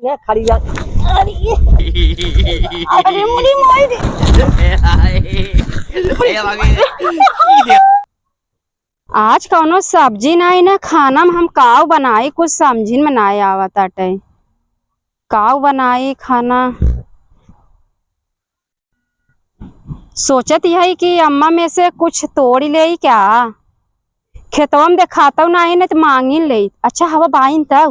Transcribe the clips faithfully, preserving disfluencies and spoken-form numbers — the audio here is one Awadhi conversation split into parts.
मैं खड़ी जा। अरे, अरे, मुड़ी मोई रे। ए, भाभी। आज कौनो सब्जी नाई ना, खाना में हम काव बनाई, कुछ समझिन में नाई आवत आटे। काव बनाई खाना? सोचत यही कि अम्मा में से कुछ तोड़ ले क्या, खेतवा में देखातौ नाई ना तो मांगिन ले। अच्छा हवा बाइन तौ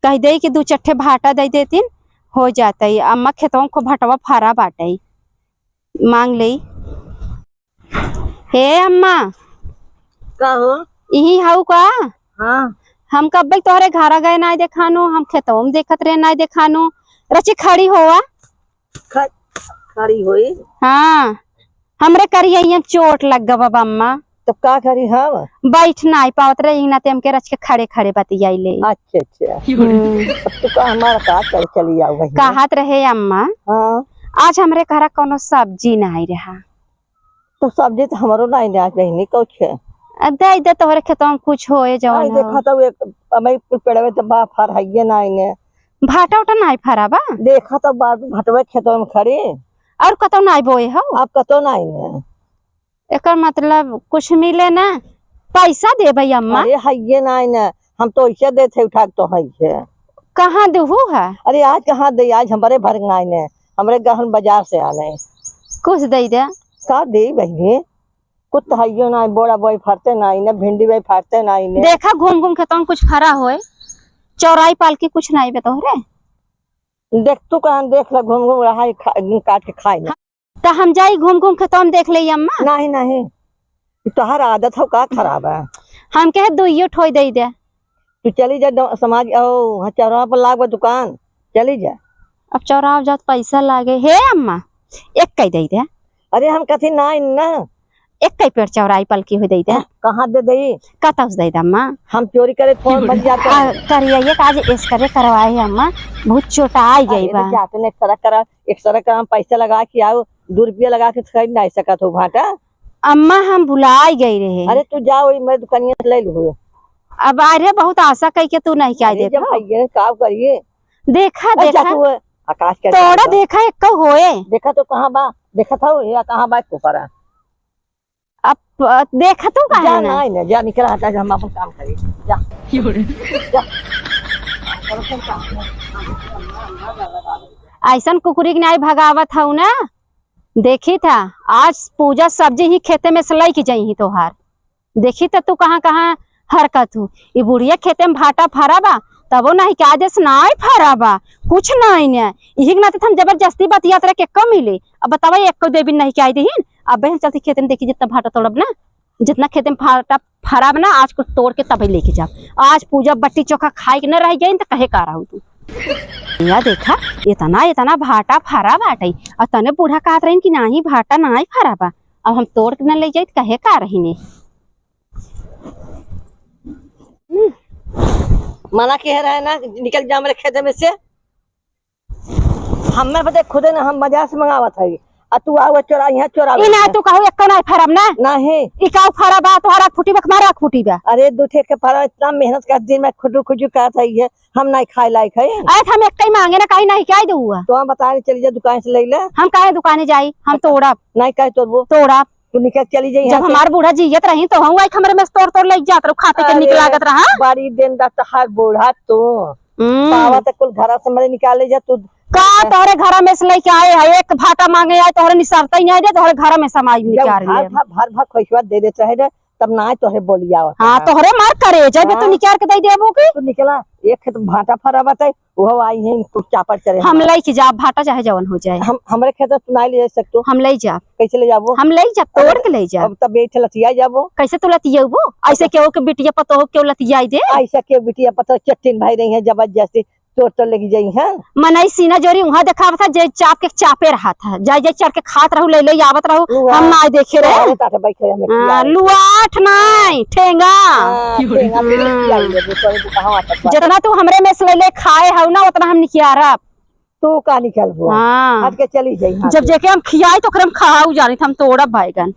कह दे कि दू चट्ठे भाटा दे देतीन, हो जातै। अम्मा खेतवा में खूब भटवा फरा बाटै, मांग ले। हे अम्मा। का हो? इही हऊ का? हाँ। हम कब्बे तोहरे घरा गए नाई देखानो, हम खेतवा में देखत रहे नाई देखानो। रची खड़ी होवा। ख-, खड़ी होई? हाँ, हमरे करिया चोट लग गवा बा अम्मा। तब का करी हम? बैठ नाई पावत रहे, इही नाते हमके रच के खड़े खड़े बतियाई ले। अच्छा, अच्छा। हम्म। अब तू का हमारा का कर चली आओ बहिनी? कहत रहे अम्मा, हाँ। आज हमरे घरा कौनो सब्जी नाई रहा। तो सब्जी तो हमरो नाई ना बहिनी, कुछ है। अब दे दे, तोहरे खेतवा में कुछ होए जवन अरे हो। देखा तो एक, अब एक कुल पेड़वे तो बा फर हइये नाई ने। भाटा उटा नाई फरा बा? देखा तो बार भटवे खेतवा में खड़ी। और कतौ नाई बोए हो? अब कतौ नाई ने। एकर मतलब कुछ मिले ना, पैसा देबै अम्मा। अरे हइये नाई ने, हम तो ऐसे देते उठा के तो हइये। कहाँ देहू है? अरे आज कहाँ दे, आज हमरे भर नाई ने, हमरे गहन बाजार से आने। कुछ दे दे। का दे बहिनी? कुछ तो हइयो ना, बोड़ा बोई फरते ना इने, भिंडी बोई फरते ना इने। देखा घूम घूम खेतवा में कुछ फरा होए, चौराई पालकी कुछ नाई बे तोहरे। देख तू कहाँ देख ले, घूम घूम रहा है, खा-, काट के खाए ना। त हम जाई घूम घूम खेतवा में देख ले अम्मा। नहीं, नहीं, ई तोहार आदत हो का खराब है। हम कहे दुइयो ठोई दे दे। तू चली जा ड-, समाज, ओ, हाँ, चौराहा पर लाग बा दुकान, चली जा। अब चौराहा जात पैसा लागे। हे अम्मा, एक कई दे दे। अरे हम कथी ना, ना। एक कई पेड़ चौराई पलकी हो दे दे। कहाँ दे दे? कतौ से दे दे अम्मा। हम चोरी करे कौन बन जाता आ, है? करिया ये काज एस करे करवाए है अम्मा, बहुत चोटाई गई अरे बा। तो जा तूने एक्सरे करा, एक्सरे करा, हम पैसा लगा के आओ, दो रुपया लगा के खरीद नहीं सकत हो भाटा। अम्मा, हम भुलाई गई रहे। अरे, तू जा, वही मैं दुकानिया से ले लूँ। अब अरे, बहुत आशा कई के तू नहीं क्या अरे, देत जब हो। भैया, का करिए? देखा, अच्छा, देखा। तू आकाश के तोड़ा जा। देखा, एक होए। देखा तो कहाँ बा? देखा था, ये कहाँ बा, ऊपर है। अब, अ, देखा तू काहे जा, ना? नहीं, नहीं, जा, निकल, हटा, हम अपन काम करी। जा। जा। ऐसन कुकुरी के नाई भगावत हऊ ना, देखी था, आज पूजा सब्जी ही खेते में से लइके जइही तोहार। देखी त तू कहाँ कहाँ हरकत हू। ई बुढ़िया खेते में भाटा फरा बा, तबो नहीं क्या देस नाई फरा बा, कुछ नहीं ने। इही के नाते हम जबरदस्ती बतियात रहे के कम मिले। अब बतावा, एको देबी नहीं क्या देहिन। अब हम चलती खेते में देखी जितना भाटा तोड़ब ना, जितना खेते में भाटा फरा बा ना, आज कुछ तोड़ के तबे लेके जाब। आज पूजा बट्टी चोखा खाए के न रह गई त कहे का रहू तू। या देखा, इतना, इतना भाटा फरा बाटे, और तने बूढ़ा कहत रहिन कि नाही भाटा नाही फरा बा, अब हम तोड़ के न ले जाई त कहे का रहिने। मना के रहे ना, निकल जा हमरे खेते में से। हमें पता खुदे ना, हम बाजार से मंगावत हई, आ तू आवे चोरा, यहाँ चोरा ई ना तू कहू, एको ना फरब ना। नहीं। ई काऊ फरब बा, तोहरा फूटी बा, हमारा फूटी बा। अरे, दू ठे के फरब, इतना मेहनत कर, दिन में खुजू खुजू करत हई है, हम नहीं खाए लायक है। अरे, हम एक ही मांगे ना, कहीं नहीं क्या दे हुआ। तो हम बताए, चली जा दुकान से ले ले। हम काहे दुकाने जाई, हम तोड़ब। नहीं कहे तोड़बो। तोड़ब। तू निकल चली जाई जब यहाँ से। हमार बूढ़ा जियत रही तो हम आई हमरे में से तोड़ तोड़ ले जात रहू, खाते के निक अरे, लागत रहा। बड़ी दिन दा तहार बूढ़ा तू। हम्म। पावा त कुल घरा से मरे निकाले जा तू। का तोहरे घरा में से लेके आए है, एक भाटा मांगे आए, तोहरे निसारता ही नहीं दे, तोहरे घरा में समाज जब निकाल भर, ले। भर, भर, भर खोइसवा दे दे चाहे रे, तब ना तोहरे बोलिया होता हाँ, है। तोहरे मार करे, जब तू हाँ। निकाल के दे देबो की? तू निकला, एक खेत भाटा फरा बताई, वो आई है, तू चापड़ चढ़े हम हमारे। लेके जा, भाटा चाहे जवन हो जाए। हम, हमरे खेत से तू ना ले जा सकतो। हम ले जा। कैसे ले जाबो? हम ले जा, तोड़ अरे, के ले जा। अब तब बैठे लतिया जाबो। कैसे तू लतियेबो? ऐसे केहू के बिटिया पतोह केहू लतियाई दे? ऐसा केहू बिटिया पतोह चट्टिन भाई रही है, जबरदस्ती तोड़ तोड़ लेके जाई है। मनई सीना जोरी उहाँ देखावत है, जे चाप के चापे रहा था, जाई जाई चढ़ के खात रहू, ले ले आवत रहू, लुआ। हम ना देखे रहे। अरे ताते बैठे हमें हाँ, खियाए। लुआठ नहीं, ठेंगा। हाँ, ठेंगा में हम्म। खियाई ले, तोरे को कहाँ आता है? जितना तू हमरे में से ले ले खाए हऊ ना, उतना हम निकियारब। तू का निकलबो? हाँ। हट के चली जाई, हाँ, जब तू। जेके हम खियाई, तो ओकरे हम खाऊ जानी, हम तोड़ब बैगन।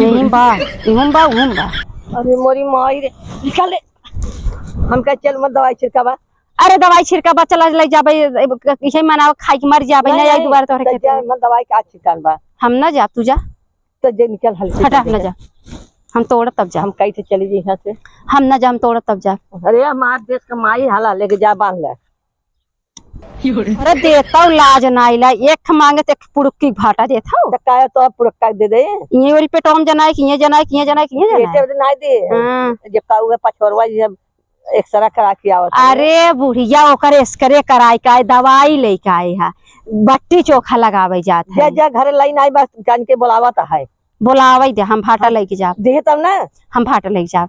यही बा, इहुम बा, उहुम बा। अरे मोरी माई रे, निकल ले। हम कहे, "चल, मत दवाई छिड़कावा।" अरे, दवाई छिड़कावा, चला ले जाबे, इहे मनावा, खाई के मर जाबे, नहीं, नहीं आई नहीं, दोबारा तोहरे तो खेते जा, में। मत दवाई का छिड़कान बा। हम ना जाब, तू जा। तो जे निकल हल से हटा, जा, ना जा। हम तोड़ब तब जा। हम कहीं से चली जाई यहाँ से। हम ना जा, हम तोड़ब तब जा। अरे, हमार देश का माई हाला लेके जा, बांध ले। अरे देतौ लाज नाई ला, एक मांगे त एक पुड़ुक्की भाटा देतौ। त काहे तो पुड़ुक्का दे दे? इहे वाली पेटवा में जनाई कि इहे जनाई कि इहे जनाई कि इहे जनाई। पेटे में नाई दे। हाँ। जब का हुआ पछोरवा, जब एक्सरे करा के आवत है। अरे बुढ़िया, ओकर एक्सरे कराई का है, दवाई लेके आई है, बट्टी चोखा लगावे जात है। जा, जा, घरे लाइन आई बस, जान के बोलावत है। बोलावे दे, हम भाटा हाँ। लेके जाब। देहे तब ना? हम भाटा लेके जाब।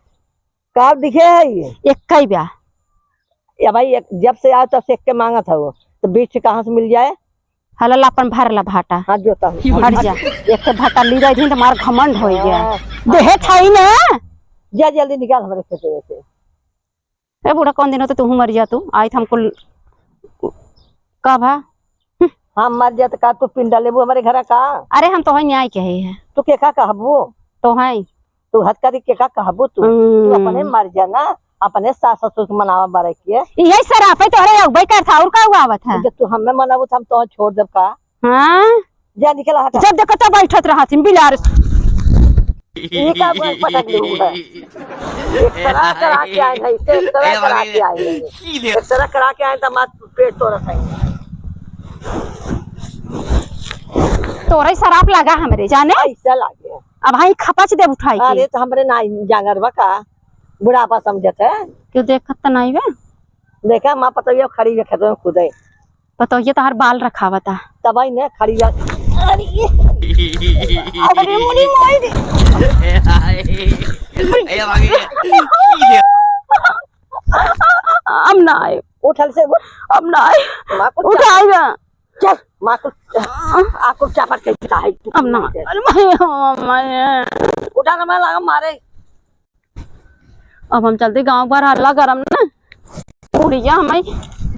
का दिखे है ये? एक कई ब्या। या भाई, एक, जब से आयो तब से एक के मांगत है वो। तो बीच से कहाँ से मिल जाए? हलल अपन भर ला भाटा। हाँ, जोता हूँ। हट जा। एक के भाटा ली रही थी तो मार घमंड हो गया। हाँ। देहे था ही ना। जा जल्दी निकाल हमारे खेते में से। ए बूढ़ा, कौन दिन होते तू मर जा तू। आई था हमको ल-, का भा? हम मर जात का तू पिंडा लेबू हमरे घरा का? अरे हम तोहई न्याय कहे है। तू के का कहबू? तोहई। तू हद करी के का कहबू तू? हम्म। तू अपने मर जा ना, अपने सास ससुर के मनावा मरे के। इहे सराप है तोहरे अगुवाई करत है, और का हुआ आवत है? जब तू हमें मनाबू तो हम तोहर छोड़ देब का? हाँ? जा निकल हटा। जब देखो तब बैठत रहत हिम बिलार। ई का बोल पटक ले हुआ? एक्सरे करा के आए हैं, इसे एक्सरे करा के आए हैं। एक्सरे करा के आए तो मार पेट तोड़त है। तोरे सराप लगा हमरे जाने। ऐसा लागे। अब हाई खपच दे उठाई के। अरे तो हमरे ना जांगर बा का? बुढ़ापा समझत है। क्यों देखत तो नहीं बे? देखा माँ पतोहिया खड़ी है खेत में खुदे। पतोहिया तोहार बाल रखावता। तब आई ने खड़ी जा। अरे, अरे मुनी मोई दे। ए, ए, भाभी, ये, ये। अब ना आए। उठल से उठ। अब ना आए। माँ को उठाएगा। चल, माँ को, आ, को चापट के चाहे तू। अब ना। अरे भाई, ओ माय। उठा ना, मैं लगा मारे। अब हम चलते गाँव भर हल्ला करम ना। बुढ़िया हमें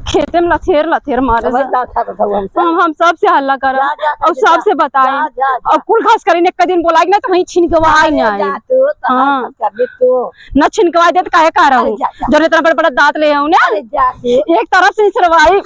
खेते में लथेर लथेर मारे समझ से। ना था तो था हमसे। हम, हम सबसे हल्ला करम। जा, जा, और जा, सबसे जा। बताई। जा, जा, जा। और कुल खास करीने एक दिन बोलाई ना तो वहीं छिनकवाई अरे ना जा आई। तू, तो हाँ। हरकत कर ले तू। ना छिनकवाई दे तो काहे का अरे रहू? जा, जा। जो इतना बड़ा बड़ा दांत ले आऊ ना। अरे जा तू। एक तरफ से सिरवाई।